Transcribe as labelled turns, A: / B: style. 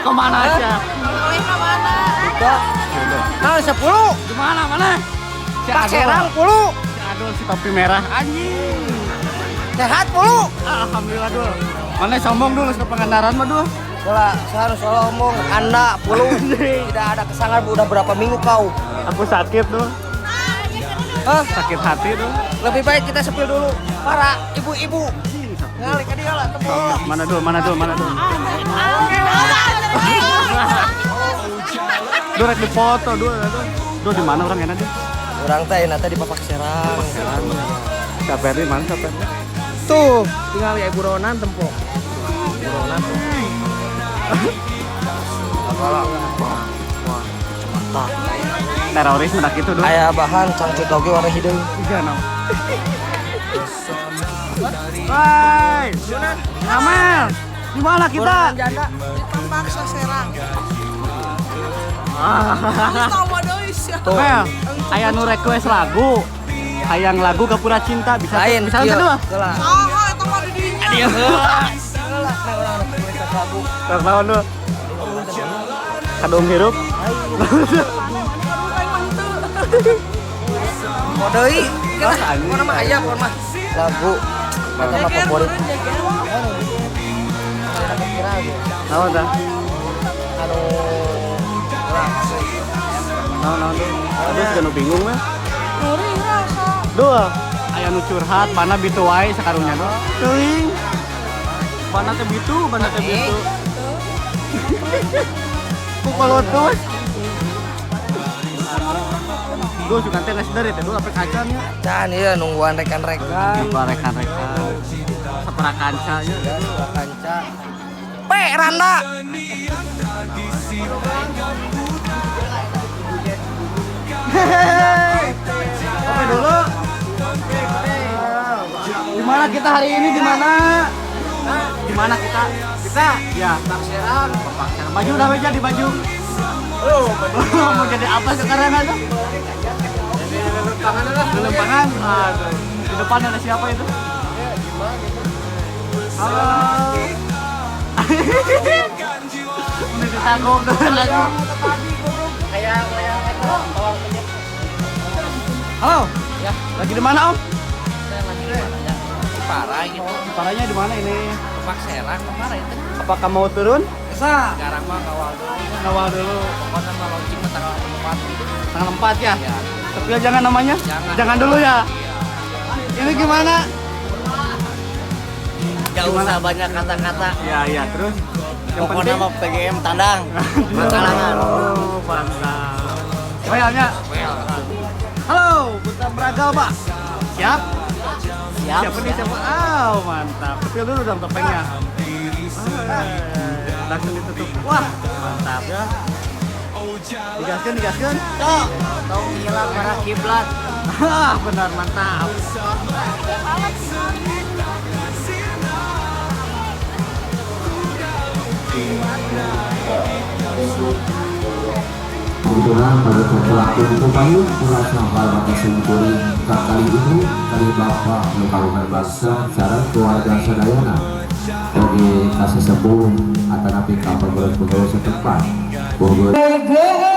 A: Kemana aja?
B: Kemana?
C: Nah, 10.
A: Di mana mana? Si
C: Pak
A: Adul.
C: Serang 10.
A: Si Adul si topi merah anjing.
C: Sehat 10.
A: Alhamdulillah, Dul. Mana sombong dulu ke Pangandaran mah, Dul.
C: Lah, saya harus ngomong Anda 10. Tidak ada kesalahan, udah berapa minggu kau?
A: Aku sakit, Dul.
C: Hah?
A: Sakit hati, Dul.
C: Lebih baik kita spill dulu para ibu-ibu. Ngali ke dia lah, temu.
A: Mana, Dul? Mana, Dul? Mana, Dul? Dul rek dipoto, Dul. Dul. Dul di mana orang enak, Dul?
C: Urang teh nanti di Papak Serang.
A: Kak Ferdi mana, Kak Ferdi?
C: Tuh, tinggal ya buronan tempo. Buronan tuh. Apalah. Wah, mantap.
A: Teroris mendak itu, Dul.
C: Aya bahan cangcut oge warna hideung.
A: Iya, no. Hai. Amel. Di mana kita?
C: Janda.
B: Paksa Serang.
A: Ah.
B: Tawa deui sia.
C: Tuh.
A: Mel, aya nu request lagu. Hayang lagu Gapura Cinta bisa
C: Lain
A: bisa nonton dulu.
C: Heula.
B: Saha eta mah di dinya.
C: Heula, nah urang request lagu.
A: Tos naon dulu? Kadung hirup.
B: Aduh, aing mah henteu.
C: Mau deui.
A: Ah, anjing.
C: Pokona mah aya pokona mah. Lagu kata mah
B: Jeger,
C: favorit.
B: turun jeger.
A: Naon tah?
C: Anu
A: Naon naon dulu? Aduh, siga nu bingung mah.
B: Ngeri rasa.
A: Dul, aya nu curhat mana bitu wae sakarunya dul. Teuing. Mana teh bitu, mana teh bitu. Ku kolotus. Dul suka teh geus dari teh dul apa kacan ya?
C: Can ieu nungguan rekan-rekan.
A: Nungguan rekan-rekan. Saparakanca nya.
C: Ya, kanca. P Randa.
A: Hehehe. Oke dulu. Di mana kita hari ini? Di mana? Di mana kita? Kita? Ya, Pak Serang. Pak Serang. Baju udah jadi baju. Mau jadi apa sekarang aja? Jadi lelempangan lah. Lelempangan. Aduh. Di depan ada siapa itu? Halo. Udah ditanggung tuh lagi. Halo.
C: Ya.
A: Lagi di mana, Om?
C: Saya lagi di mana ya? Ciparai gitu.
A: Parahnya di mana ini?
C: Pak Serang kemarin itu.
A: Apakah mau turun?
C: Sekarang mah ngawal dulu.
A: Ngawal dulu.
C: Pokoknya mah launching mah tanggal 4 gitu.
A: Tanggal 4 ya?
C: Ya.
A: Tapi jangan namanya?
C: Jangan.
A: Jangan dulu ya. Ini gimana?
C: Gak usah banyak kata-kata.
A: Ya, ya, terus yang
C: Pokoknya
A: penting
C: mah PGM tandang. Makalangan.
A: Oh, mantap. Royalnya. Halo, Putra Bragal, Pak. Siap?
C: Siap.
A: Siapa nih siapa? Ah, mantap. Kepil dulu dong topengnya. Ah, langsung ditutup. Wah, mantap ya. Digaskan, digaskan.
C: Tok. Tong hilang arah kiblat.
A: Ah, benar mantap.
D: Kebetulan pada pelaku itu payung merasa batas kuring kali ini kali bapak nu kagungan basa sareng keluarga sadayana oge kasesepuh atanapi ka pengurus-pengurus setempat Bogor.
E: PGM.